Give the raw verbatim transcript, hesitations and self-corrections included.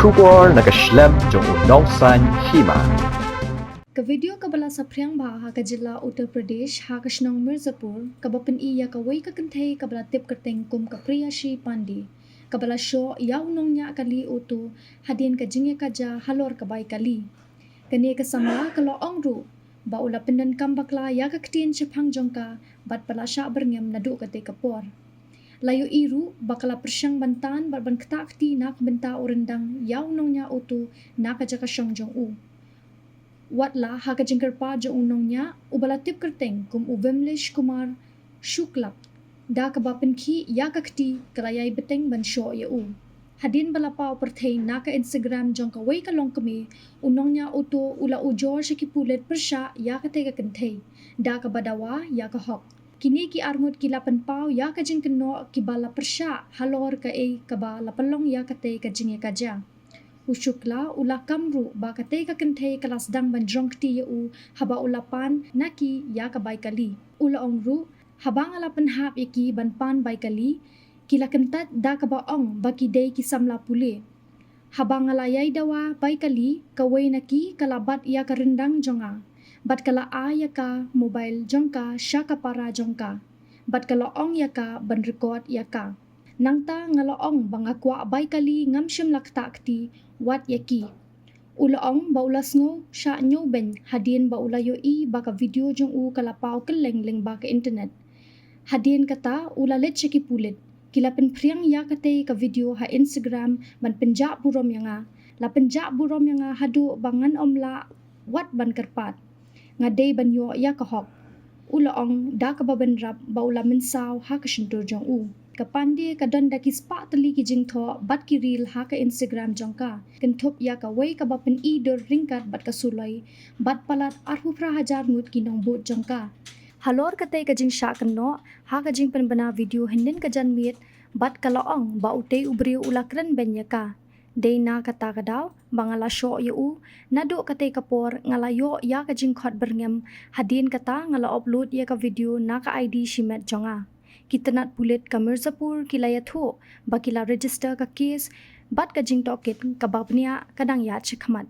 Khubor na ka shlem jong u nongsan hima. Ka video kaba la saphriang bha ha ka jylla Uttar Pradesh ha ka shnong Mirzapur kaba pyni ïa kawei ka kynthei kaba la tip kyrteng kum ka Priyashi Pandey kaba la shoh ïa u nongñiah kali auto hadien ka jingïakajia halor ka bai kali. Kane ka samla ka la ong ruh ba u la pyndonkam bakla ïa ka ktien shaphang jong ka bad ba la shah byrngem naduh katei ka por. La ïohi ruh ba ka la pyrshang ban tan bad ban ktah kti na ka bynta u ryndang ïa u nongñiah auto na ka jaka shong jong u. Wat la ha ka jingkyrpad jong u nongñiah uba la tip kyrteng kum u Vimlesh Kumar Shukla da kaba pynkhih ïa ka kti ka la ïai bteng ban shoh ïa u. Hadien ba la paw pyrthei na ka Instagram jong kawei ka longkmie, u nongñiah auto u la ujor sha ki pulit pyrshah ïa katei ka kynthei da kaba dawa ïa ka hok. Kine ki arngut ki la pynpaw ïa ka jingkynnoh kiba la pyrshah halor kaei kaba la pynlong ïa katei ka jingïakajia. U Shukla u la kam ruh ba katei ka kynthei ka la sdang ban jrong kti ïa u haba u la pan na ki ïa ka bai kali. U la ong ruh, haba nga la pynhap ïa ki ban pan bai kali, ki la kyntait da kaba ong ba ki dei ki samla pule. Haba nga la ïai dawa bai kali, kawei na ki ka la bat ïa ka ryndang jong nga bad ka la ai ïa ka mobile jong ka sha ka para jong ka bad ka la ong ïa ka ban record ïa ka. Nangta nga la ong ba nga kwah bai kali, ngam shym la ktah kti wat ïa ki. U la ong ba u la sngew shah ñiewbeiñ hadien ba u la ïohi ba ka video jong u ka la paw kylleng lyngba ka internet. Hadien kata u la leit sha ki pulit. Ki la pynphriang ïa katei ka video ha Instagram ban pynjah burom ïa nga. La pynjah burom ïa nga haduh ba ngan ym lah wat ban kyrpad. Nga dei ban ïoh ïa ka hok, u la ong da kaba bynrap ba u la mynsaw ha ka shyntur jong u. Ka Pandey ka don da ki spah tylli ki jingthoh bad ki reel ha ka Instagram jong ka, kynthup ïa kawei kaba pyni dur ryngkat bad ka suloi bad palat arphew phra hajar ngut ki nongbud jong ka. Halor katei ka jingshah kynnoh, ha ka jingpynbna video hynnin ka janmiet bad ka la ong ba utei u briew u la kren beiñ ïa ka. Dei na kata ka daw ba nga la shoh ïa u, naduh katei ka por nga la ïoh ïa ka jingkhot byrngem, hadien kata nga la upload ïa ka video na ka I D shimet jong nga. Ki tnat pulit ka Mirzapur ki la ïathuh ba ki la register ka case bad ka jingtohkit kaba bniah ka dang ïaid shakhmat.